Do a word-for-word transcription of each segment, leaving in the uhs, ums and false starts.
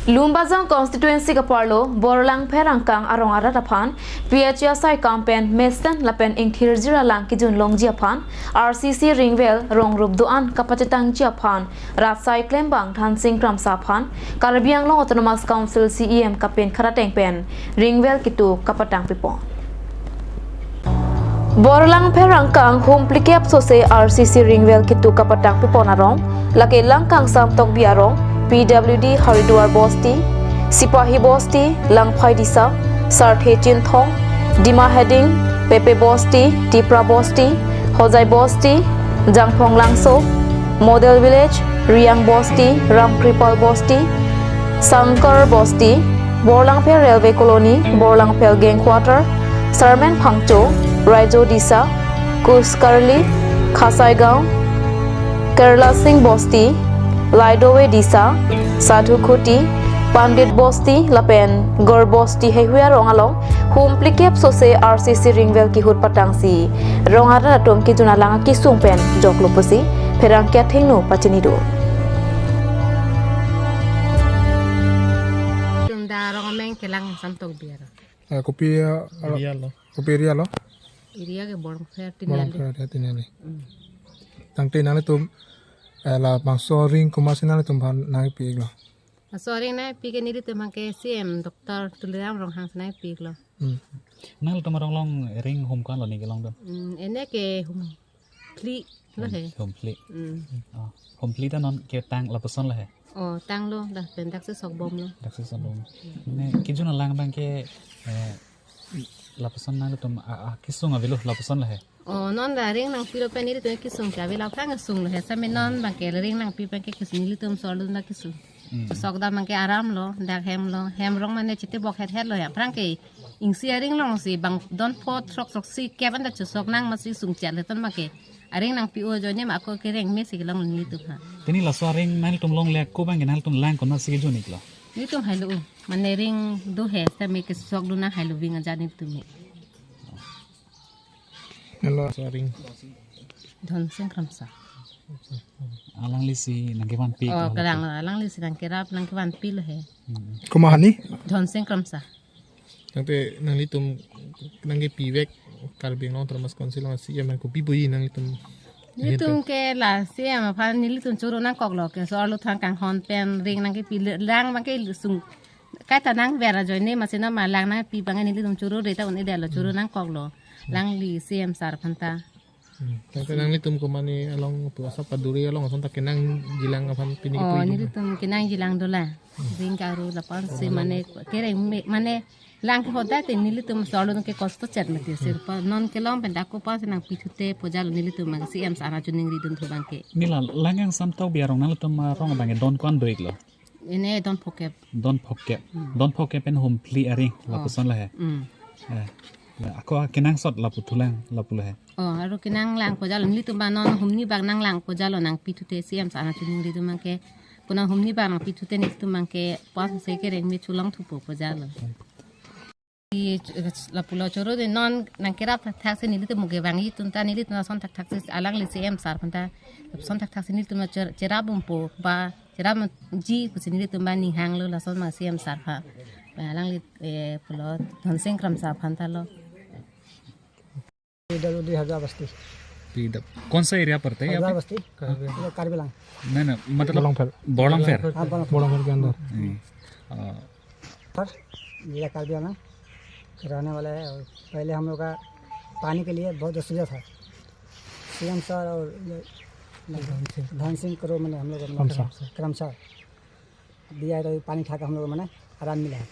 Lumbajong constituency kaparlo Borlangpher angkang arong arat aphan P H E asai kam pen mesen lapen ingthirjir alang kejun longji aphan R C C ringwell rong rup do-an kapachetangji aphan rat asai klembang Dhansing Kramsa aphan Karbi Anglong Autonomous Council C E M kapen kharateng pen ringwell ketu kapatang pipon. Borlangpher angkang hum phlikep sose R C C ringwell ketu kapatang pipon arong, lake Langkangsam Tokbi arong, P W D Haridwar Bosti, Sipahi Bosti, Langphai Disa, Sarthe Chinthong, Dima Heading, Pepe Bosti, Tipra Bosti, Hojai Bosti, Jangphong Langso, Model Village, Riang Bosti, Ramkripal Bosti, Sankar Bosti, Borlangpher Railway Colony, Borlangpher Gang Quarter, Sarmen Phangcho, Raijo Disa, Kuskarli, Khasaigaon, Kerala Singh Bosti, Laidowe Disa, Sadhu Khuti, Pandit Bosti, lapen Gor Bosti heihui arong along hum phlikep sose R C C ringwell kehut patangsi rong arat atum kejun alang akesung pen joklo pusi pherangke athengno pachini do. Tum da rong ameng ke Langkangsam Tokbi arong. Eh, kopi, eh, Area lo. Kopi area lo? Area ke Borlangpher Borlangpher Tiniali. Area Tiniali. Hmm. Tangte nanglitum, eh, labangso ring komatsi nanglitum aphan nangpi-iklo? Laso ring nangpi ke nelitum abang ke C M Doctor Tuliram Ronghang si nangpi-iklo. Hmm. Nanglitum arong along ring hum ko-an lo ne kelongdun? Hmm, ene ke hum phli lo he. Hum phli. Hmm. Oh, hum phli ta non ketang lapuson lo he. Oh, tanglo, dak pen daksi sokbomlo. Daksi sokbom. Ne kejun alang abang ke, eh, lapuson nanglitum a, a, kesung avelo lapuson lo he. Oh, non da ring nangpilo pen nelitum kesung ke avelo aphrang kesunglo he. Sami non abang ke ring nangpi abang ke kesung nelitum so-arlo ta kesung. Hmm. Sok dam abang ke aramlo, dak hemlo, hem rong mane chitebok hethetlo he. Aphrang ke ingsi aring alongsi bang don pho throk throksi kep anta chosok nang masi sungchet le ton abang ke. Aring nangpi-o ajoine ma ako kereng mesi kelong nelitum ha. Tini laso aring nanglitum longle ako abang ke nanglitum lang konatsi kejun-iklo? Nelitum hailo, mane ring do he, sami kesokdun nang hailo ving aja nelitum he. Hello. Sorry. Dhansing Kramsa. Alanglisi nangkevanpi Oh, lo. Kalang alanglisi nangkerap nangkevanpilo he. Hmm. Komat hani? Dhansing Kramsa. Tangte nanglitum nangkepivek Karbi Anglong Autonomous Council along C E M nangkopi boji nanglitum? Nelitum ke la C E M aphan nelitum choro nangkoklo ke so-arlo thang kanghon pen ring nangkepi le-, lang abang ke sung kaita nangver ajoine masi non ma lang nangpi abang nelitum choro re ta un-edetlo choro nangkoklo. Langli C E M sir aphan ta. Hmm. Tangte nanglitum komat ni along pu asap kaduri along ason ta kenangjilang aphan pini Oh, kepu-ik nelitum kenangjilang dola. Ring karu lapu-ansi mane kereng me, mane lang ke hoda te nelitum so-arlo ke kosto chet mati sirpa non kelong pen dak kopa si nangpithute pojalo nelitum abang C E M sir achuningridun thu abang ke. Nila Langkangsam Tokbi arong nanglitum arong abang ke don ko-an do-iklo? Ene don phokep. Don phokep. Hmm. Don phokep pen hum phli aring Oh. lapuson lo he. Hmm. Eh, la ako kenangsot lapu thulang lapu lo he. Oh, aru kenanglang pojalo nelitum abang non humni abang nanglang pojalo nangpithute C E M sir achuningridun abang ke. Konat humni abang nangpithute nelitum abang ke pas se kereng me cholong thupo pojalo. I ch-, lapulo choro de non nangkerap thakthak si nelitum mo kevangji atum ta nelitum ason thakthak si alangli C E M sir aphan ta ason thakthak si nelitum cher-, cherap bompo ba cherapji pusi nelitum abang ning hanglo lason ma C E M sir aphan. Alangli, eh, pulo Dhansing Kramsa aphan ta lo. PWD Harda बस्ती। पीडब्ल्यू, कौन सा एरिया पड़ता है यहाँ हरदा पे? बस्ती। हाँ। ये कार्बी आंगलोंग। नहीं, नहीं, मतलब बोरलंगफेर। बोरलंगफेर। हाँ, बोरलंगफेर। बोरलंगफेर के अंदर। हम्म। आ, सर, जिला कार्बी आंगलोंग के रहने वाला है और पहले हम लोग का पानी के लिए बहुत असुविधा था। सीएम सर और ये धन सिंह। धन सिंह करो, मैंने हम लोग का मतलब क्रमशः। क्रमशः दिया है, तो अभी पानी खा के हम लोग को, मैंने, आराम मिला है।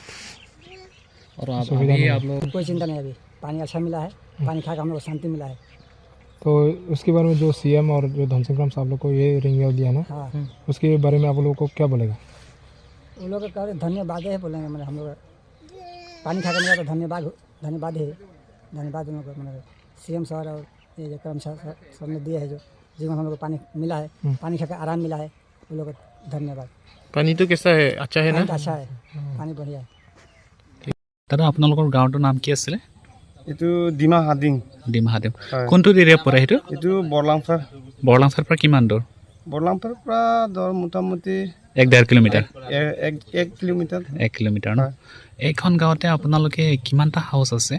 और आप, सुविधा अभी मिला। आप लोग कोई चिंता नहीं, अभी पानी अच्छा मिला है, हम्म। पानी खा के हम लोग को शांति मिला है। तो उसके बारे में जो सीएम और जो धन सिंह रावत साहब लोग को ये रिंग रोड दिया ना, हाँ। हम्म। उसके बारे में आप लोगों को क्या बोलेगा? वो लोग को कह रहे धन्यवाद है बोलेंगे, मैंने, हम लोग पानी खा के मिला तो धन्यवाद हो, धन्यवाद है, धन्यवाद उन लोग को, मैंने, सीएम सर और ये जो कर्मचारी सर, सर ने दिया है जो जीवन हम लोग को पानी मिला है, हम्म। पानी खा के आराम मिला है। वो लोग को धन्यवाद। पानी तो कैसा है, अच्छा है ना? पानी तो अच्छा है, हम्म। पानी बढ़िया है। দাদা, আপোনালোকৰ গাঁৱটোৰ নাম কি আছিলে? এইটো ডিমা হাডিং। ডিমা হাডিং। হয়। কোনটো এৰিয়া পৰে সেইটো? এইটো বৰলাংফাৰ। বৰলাংফাৰ পৰা কিমান দূৰ? বৰলাংফাৰ পৰা ধৰ মোটামুটি এক ডেৰ কিলোমিটাৰ? এক, এক, এক কিলোমিটাৰ। এক কিলোমিটাৰ ন? হয়। এইখন গাঁৱতে আপোনালোকে কিমানটা হাউচ আছে?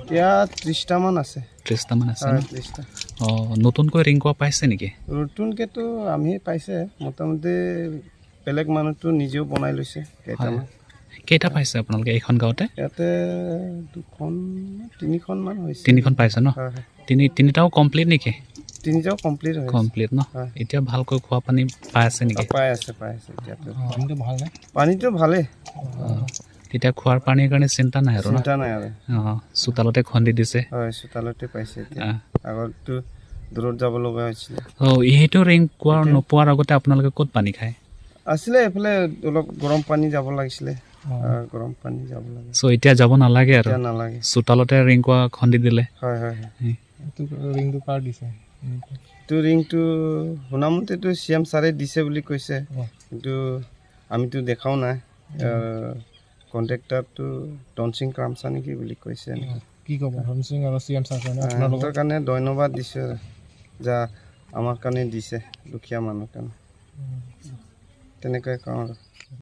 এতিয়া ত্ৰিশটামান আছে। ত্ৰিশটামান আছে হয়, ন? ত্ৰিশটা। অ, নতুনকৈ ৰিং কোৱা পাইছে নেকি? নতুনকেতো আমি পাইছে, মোটামুটি বেলেগ মানুহতো নিজেও বনাই লৈছে কেইটামান। হয়। কেইটা পাইছে আপোনালোকে এইখন গাঁৱতে? ইয়াতে দুখন, তিনিখনমান হৈছে। তিনিখন পাইছে ন? হয়, হয়। তিনি, তিনিটাও কমপ্লিট নেকি? তিনিটাও কমপ্লিট হৈছে। কমপ্লিট ন? হয়। এতিয়া ভালকৈ খোৱা পানী পাই আছে নেকি? পাই আছে, পাই আছে এতিয়াতো। অ। পানীটো ভাল নে? পানীটো ভালেই। অ। তেতিয়া খোৱাৰ পানীৰ কাৰণে চিন্তা নাই আৰু ন? চিন্তা নাই আৰু। অ, চোতালতে খন্দি দিছে। হয়, চোতালতে পাইছে এতিয়া। অ। আগততো দূৰত যাব লগা হৈছিলে। অ, এইটো ৰিং কোৱা এতিয়া নোপোৱাৰ আগতে আপোনালোকে ক'ত পানী খায়? আছিলে এইফালে অলপ গৰম পানী যাব লাগিছিলে। অ। আহ, গৰম পানী যাব লাগে। চ' এতিয়া যাব নালাগে আৰু? এতিয়া নালাগে। চোতালতে ৰিং কোৱা খন্দি দিলে। হয়, হয়, হয়। উম। এইটো ৰিংটো কাৰ দিছে? এইটো ৰিংটো শুনা মতেতো চি এম ছাৰে দিছে বুলি কৈছে। অ। কিন্তু আমিতো দেখাও নাই। উম। আহ, কণ্ট্ৰেক্টৰটো ধনসিং ক্ৰামছা নেকি বুলি কৈছে এনেকে। অ, কি ক'ব? ধনসিং আৰু চি এম ছাৰ কাৰণে আহ, আপোনালোকৰ? সিহঁতৰ কাৰণে ধন্যবাদ দিছোঁ আৰু, যা আমাৰ কাৰণে দিছে, দুখীয়া মানুহৰ কাৰণে। উম। তেনেকৈ কওঁ আৰু।